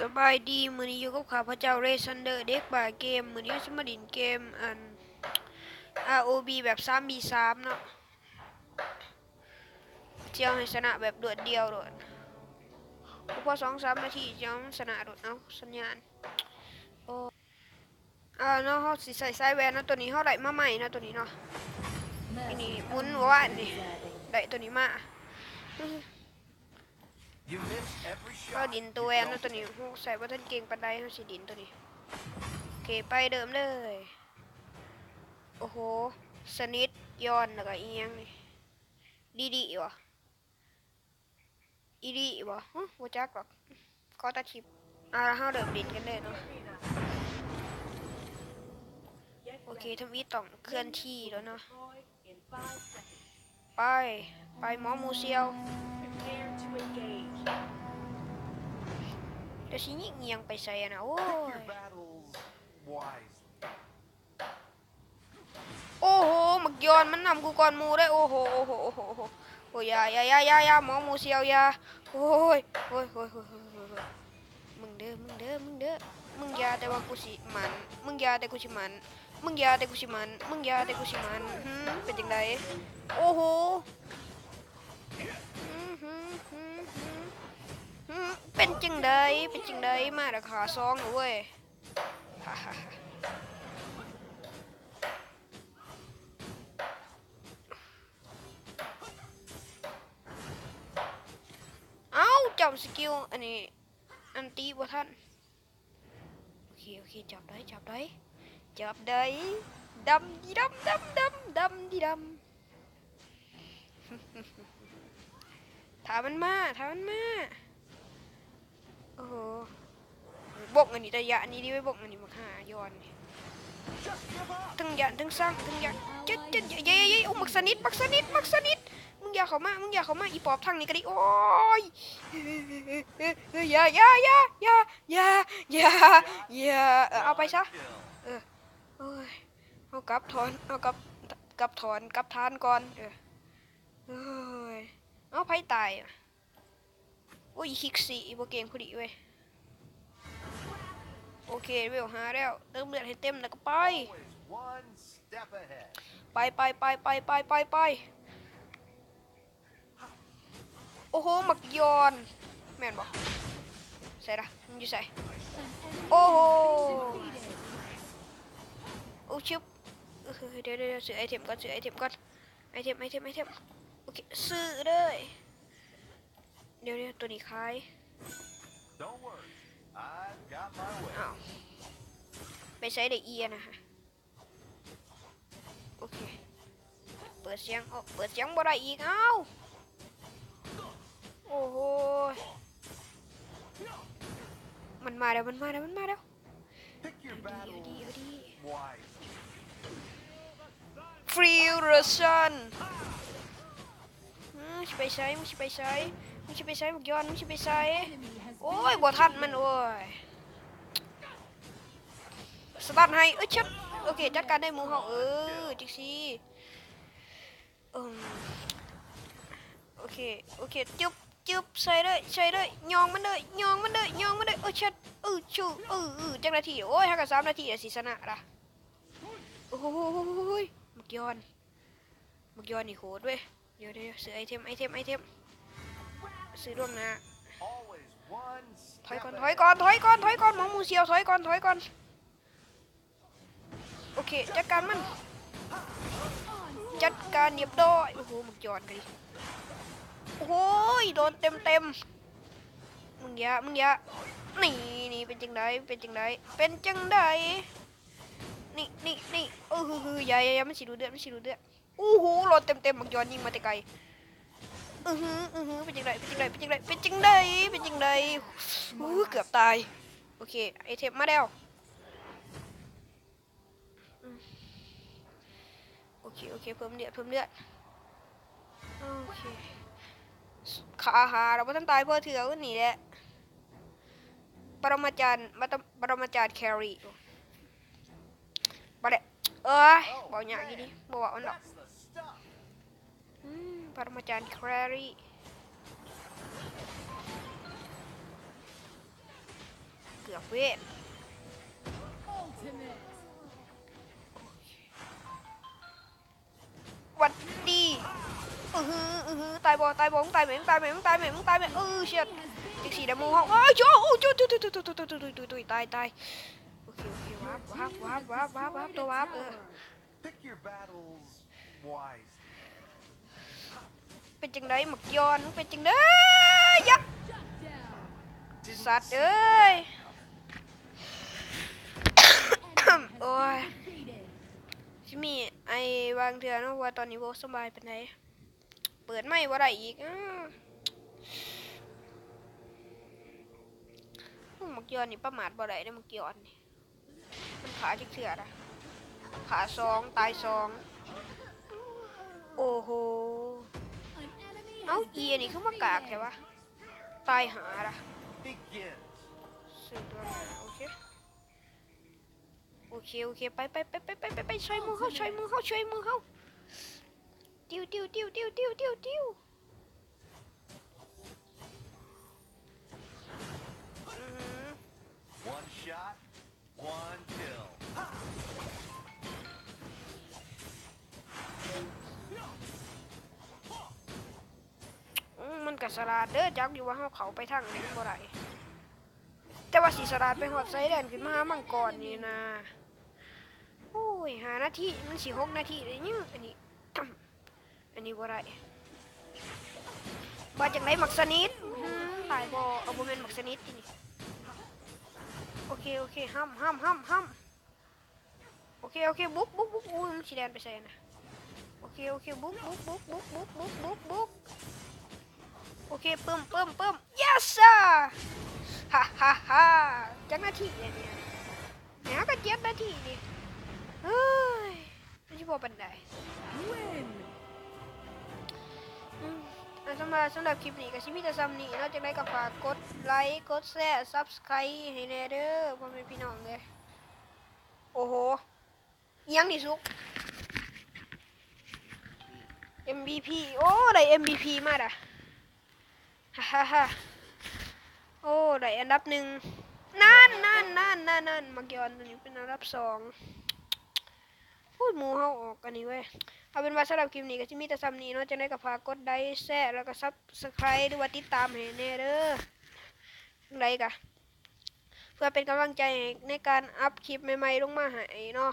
ສະບາຍດີ ມື້ນີ້ຢູ່ກັບຂ້າພະເຈົ້າ ເຣຊັນເດີ ເດັກບ້າເກມ. ມື້ນີ້ເຮົາຊິມາຫຼິ້ນເກມ ອັນ ອາໂອບີ ແບບສາມວີສາມເນາະ. ຊິເອົາໃຫ້ຊະນະແບບດວດດ່ຽວໂລດ. ບໍ່ພໍສອງສາມນາທີ ຊິເອົາໃຫ້ຊະນະໂລດ. ເອົາ ສັນຍານ. ໂອ້ ອາ ເນາະ ເຮົາຊິໃຊ້ສາຍແຫວນເນາະ. ໂຕນີ້ເຮົາໄດ້ມາໃໝ່ເນາະ ໂຕນີ້ເນາະ. ນີ້ໝູນບໍ່ວ່ານີ້ ໄດ້ໂຕນີ້ມາ. ເຮົາດິນໂຕແຫວນເນາະ ໂຕນີ້ ເຮົາໃຊ້ບໍ່ທັນເກັ່ງປານໃດ. ເຮົາຊິດິນໂຕນີ້. ໂອເຄ ໄປເລີ່ມເລີຍ. ໂອ້ໂຫ ສະນິດ ຢອນ ແລ້ວກໍອີ່ຫຍັງນີ້ ດີດີບໍ່? ອີດີບໍ່? ຫຶ ບໍ່ຈັກດອກ. ຂໍຕັດຄລິບ. ອາ ເຮົາເລີ່ມຫຼິ້ນກັນເລີຍເນາະ. ໂອເຄ ທຳອິດຕ້ອງເຄື່ອນທີ່ແລ້ວເນາະ. ໄປ ໄປໝໍໝູ່ສ່ຽວ. ແຕ່ຊິຍິງອີ່ຫຍັງໄປໃສ່ຫັ້ນນະ. ໂອ້ຍ. ໂອ້ໂຫ ໝາກຢອນມັນນຳກູກ່ອນໝູ່ເດ້. ໂອ້ໂຫ ໂອ້ໂຫ ໂອ້ໂຫ ໂອ້ໂຫ ໂອ້ຍ ຢ່າ ຢ່າ ຢ່າ ໝໍໝູ່ສ່ຽວ ຢ່າ. ໂອ້ຍ ໂອ້ຍ ໂອ້ຍ ໂອ້ຍ ມຶງເດີ ມຶງເດີ ມຶງເດີ ມຶງຢ່າແຕ່ວ່າກູຊິໝັ້ນ ມຶງຢ່າແຕ່ກູຊິໝັ້ນ ມຶງຢ່າແຕ່ກູຊິໝັ້ນ ມຶງຢ່າແຕ່ກູຊິໝັ້ນ. ຫຶ ເປັນຈັ່ງໃດ? ໂອ້ໂຫ ຫຶ ຫຶ ເປັນຈັ່ງໃດ? ເປັນຈັ່ງໃດ? ມາລະຂ້າສອງເວີຍ. ເອົ້າ ຈຳສະກິວ ອັນນີ້ ອັນຕິບໍ່ທັນ. ໂອເຄ ໂອເຄ ຈັບໄດ້ ຈັບໄດ້ ຈັບໄດ້. ດຳດີດຳ ດຳ ດຳ ດຳດີດຳ. ຖ້າມັນມາ ຖ້າມັນມາ. ໂອ້ໂຫ ບົກອັນນີ້ ຕາຢ້ານອີ່ຫຼີເວີຍ ບົກອັນນີ້ ບັກຫ່າຢອນນີ້. ທັງຢ້ານທັງຊັງ ທັງຢ້ານ ເຈັດ ເຈັດ ເຢັດ ເຢັດ ເຢັດ. ໂອ້ ບັກສະນິດ ບັກສະນິດ ບັກສະນິດ. ມຶງຢ່າເຂົ້າມາ ມຶງຢ່າເຂົ້າມາ ອີປອບທາງນີ້ກໍດີ. ໂອ້ຍ ຢ່າ ຢ່າ ເອີ ເອົາໄປຊະ. ເອີ ໂອ້ຍ ເຮົາກັບຖອນ ເຮົາກັບ ກັບຖອນ ກັບຖານກ່ອນ. ເອີ ໂອ້ຍ ເອົາ ໃຜຕາຍ? ໂອ້ຍ ຄິກສີ່ ບໍ່ເກັ່ງພໍດີເວີຍ. ໂອເຄ ເວວຫ້າແລ້ວ ເຕີມເລືອດໃຫ້ເຕັມແລ້ວກໍໄປ ໄປ ໄປ ໄປ. ໂອ້ໂຫ ໝາກຢອນ ແມ່ນບໍ່? ໃສ່ລະ ມັນຢູ່ໃສ? ໂອ້ໂຫ ໂອ້ ຊຶບ. ເອີ ດຽວໆ ຊື້ໄອເທັມກ່ອນ ຊື້ໄອເທັມກ່ອນ ໄອເທັມ ໄອເທັມ ໄອເທັມ. ໂອເຄ ຊື້ເລີຍ. ດຽວໆ ໂຕນີ້ຂາຍ. ອ້າວ ໄປໃສໄດ້ເອຍນະ? ໂອເຄ ເປີດສຽງ ເອົາ ເປີດສຽງບໍ່ໄດ້ອີກ. ອ້າວ ໂອ້ໂຫ ມັນມາແລ້ວ ມັນມາແລ້ວ ມັນມາແລ້ວ. ເອົາດີ ເອົາດີ ເອົາດີ. Fusion. ອື ຊິໄປໃສ? ມຶງຊິໄປໃສ? ມຶງຊິໄປໃສ ບັກຢອນ? ມຶງຊິໄປໃສ? ໂອ້ຍ ບໍ່ທັນມັນ. ໂອ້ຍ ສະຕັນໃຫ້. ເອີ ເຊັດ. ໂອເຄ ຈັດການໄດ້ໝູ່ເຮົາ. ເອີ ຈັ່ງຊີ້. ເອີ ໂອເຄ ໂອເຄ ຈຶບ ຈຶບ ໃສ່ເລີຍ ໃສ່ເລີຍ. ຍ່ອງມັນເລີຍ ຍ່ອງມັນເລີຍ ຍ່ອງມັນເລີຍ. ເອີ ເຊັດ. ເອີ ຊູ ເອີ ເອີ ຈັກນາທີ? ໂອ້ຍ ຫາກະສາມນາທີ ຊິຊະນະລະ. ໂອ້ຍ ບັກຢອນ ບັກຢອນນີ້ໂຫດເວີຍ. ດຽວໆ ຊື້ໄອເທັມ ໄອເທັມ ໄອເທັມ ຊື້ລ່ວງໜ້າ. ຖອຍກ່ອນ ຖອຍກ່ອນ ຖອຍກ່ອນ ຖອຍກ່ອນ. ໝໍໝູ່ສ່ຽວ ຖອຍກ່ອນ ຖອຍກ່ອນ. ໂອເຄ ຈັດການມັນ ຈັດການຮຽບຮ້ອຍ. ໂອ້ໂຫ ໝາກຢອນກະດີ. ໂອ້ໂຫ ໂດນເຕັມໆ. ມຶງຢ່າ ມຶງຢ່າ. ນີ້ ນີ້ ເປັນຈັ່ງໃດ? ເປັນຈັ່ງໃດ? ເປັນຈັ່ງໃດ? ນີ້ ນີ້ ນີ້. ເອີ ຮື ຮື ຢ່າ ຢ່າ ຢ່າ. ມັນຊິດູດເລືອດ ມັນຊິດູດເລືອດ. ໂອ້ໂຫ ໂດນເຕັມໆ. ໝາກຢອນຍິງມາແຕ່ໄກ. ອື ອື ເປັນຈັ່ງໃດ? ເປັນຈັ່ງໃດ? ເປັນຈັ່ງໃດ? ເປັນຈັ່ງໃດ? ໂອ້ ເກືອບຕາຍ. ໂອເຄ ໄອເທັມມາແລ້ວ. ອືມ ໂອເຄ ໂອເຄ ເພີ່ມເລືອດ ເພີ່ມເລືອດ. ໂອເຄ ຂ້າຫາລະບໍ່ທັນຕາຍພໍເທື່ອ. ນີ້ແຫຼະ ປະລະມາຈານ ປະລະມາຈານແຄຣີ ບໍ່ໄດ້. ເອີຍ ເວົ້າຍາກຢູ່ດີ ບໍ່ເວົ້າມັນດອກ. ອືມ ປະລະມາຈານແຄຣີ. ເວດ ຫວັດດີ ອືຫື ອືຫື ຕາຍບໍ່ ຕາຍບໍ່ ມຶງຕາຍແມ່ ມຶງຕາຍແມ່ ມຶງຕາຍແມ່ ເອີ ຊິດ ຈັ່ງຊີ້ແຫຼະໝູ່ເຮົາ ເອີ ໂຈ ໂອ້ ໂຈ ຕາຍ ຕາຍ ໂອເຄ ໂອເຄ ວາບ ວາບ ວາບ ຕົວວາບ ເອີ Pick your battles wisely. ເປັນຈັ່ງໃດໝາກຢອນ ເປັນຈັ່ງໃດ? ຍັບ ສັດເອີຍ ໂອ້ຍ ຊິມີໄອບາງເທື່ອເນາະ ເພາະວ່າຕອນນີ້ບໍ່ສະບາຍປານໃດ ເປີດໄມບໍ່ໄດ້ອີກ ອື ໝາກຢອນນີ້ປະໝາດບໍ່ໄດ້ເດ້ ໝາກຢອນນີ້ ມັນຂ້າຈັກເທື່ອລະ ຂ້າສອງ ຕາຍສອງ ໂອ້ໂຫ ເອົ້າ ອີອັນນີ້ຄືມາກາກແທ້ວະ ຕາຍຫ້າລະ ຊື້ຕົວນັ້ນ ໂອເຄ ໂອເຄ ໂອເຄ ໄປ ໄປ ໄປ ຊ່ອຍໝູ່ເຮົາ ຊ່ອຍໝູ່ເຮົາ ຊ່ອຍໝູ່ເຮົາ ຕິວ ຕິວ ຕິວ ຕິວ ຕິວ ຕິວ ຕິວ. ອືຫື One shot, one kill. ອື ມັນກະສະຫຼາດເດີ ຈັກຢູ່ວ່າເຮົາເຂົ້າໄປທາງໃດບໍ່ໄດ້ ແຕ່ວ່າຊິສະຫຼາດໄປຮອດໃສແດນ ຂຶ້ນມາຫາມັງກອນນີ້ນາ ໂອ້ຍ ຫ້ານາທີ ມັນຊິຫົກນາທີແລ້ວຍັງ ອັນນີ້ ອັນນີ້ບໍ່ໄດ້ ວ່າຈັ່ງໃດໝາກສະນິດ ອື ຕາຍບໍ່ ເອົາ ບໍ່ແມ່ນໝາກສະນິດຕິນີ້ ໂອເຄ ໂອເຄ ຫ້ຳ ຫ້ຳ ຫ້ຳ ຫ້ຳ ໂອເຄ ໂອເຄ ບຸກ ບຸກ ບຸກ ໂອ້ຍ ມັນຊິແລ່ນໄປໃສນະ ໂອເຄ ໂອເຄ ບຸກ ບຸກ ບຸກ ບຸກ ບຸກ ບຸກ ບຸກ ບຸກ ໂອເຄ ປຶ້ມ ປຶ້ມ ປຶ້ມ ເຢສ ຊາ ຮາ ຮາ ຮາ ຈັກນາທີແລ້ວນີ້ ຫາກະເຈັດນາທີນີ້ ເຮີ້ຍ ມັນຊິບໍ່ປານໃດ ວິນ ອືມ ອາ ສຳລັບ ສຳລັບຄລິບນີ້ກະຊິມີແຕ່ສ່ຳນີ້ເນາະ ຈັ່ງໃດກະຝາກກົດໄລ ກົດແຊ ຊັບສະໄຄຣບ໌ ໃຫ້ແດ່ເດີ ພໍ່ແມ່ພີ່ນ້ອງເອີຍ ໂອ້ໂຫ ອີຫຍັງນີ້ສຸກ ເອັມວີພີ ໂອ້ ໄດ້ເອັມວີພີມາດາ ຮາຮາຮາ ໂອ້ ໄດ້ອັນດັບໜຶ່ງ ນັ້ນ ນັ້ນ ໝາກຢອນໂຕນີ້ເປັນອັນດັບສອງ ໂອ້ຍ ໝູ່ເຮົາອອກອັນນີ້ເວີຍ ເອົາເປັນວ່າສຳລັບຄລິບນີ້ກະຊິມີແຕ່ສ່ຳນີ້ເນາະ ຈັ່ງໃດກະຝາກກົດໄລ ແຊ ແລ້ວກະຊັບສະໄຄຣບ໌ ຫຼືວ່າຕິດຕາມໃຫ້ແດ່ເດີ ຈັ່ງໃດກະ ເພື່ອເປັນກຳລັງໃຈໃນການອັບຄລິບໃໝ່ໆລົງມາໃຫ້ເນາະ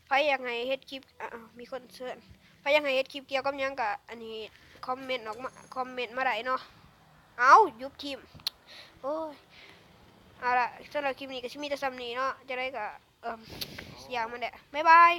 ໃຜຢາກໃຫ້ເຮັດຄລິບ ອາ ມີຄົນເຊີນ ໃຜຢາກໃຫ້ເຮັດຄລິບກ່ຽວກັບຫຍັງກະ ອັນນີ້ ຄອມເມັນອອກມາ ຄອມເມັນມາໄດ້ເນາະ ເອົ້າ ຢຸດທີມ ໂອ້ຍ ເອົາລະ ສຳລັບຄລິບນີ້ກະຊິມີແຕ່ສ່ຳນີ້ເນາະ ຈັ່ງໃດກະ ເອີ ຢ່າງມັນແຫຼະ ບາຍບາຍ.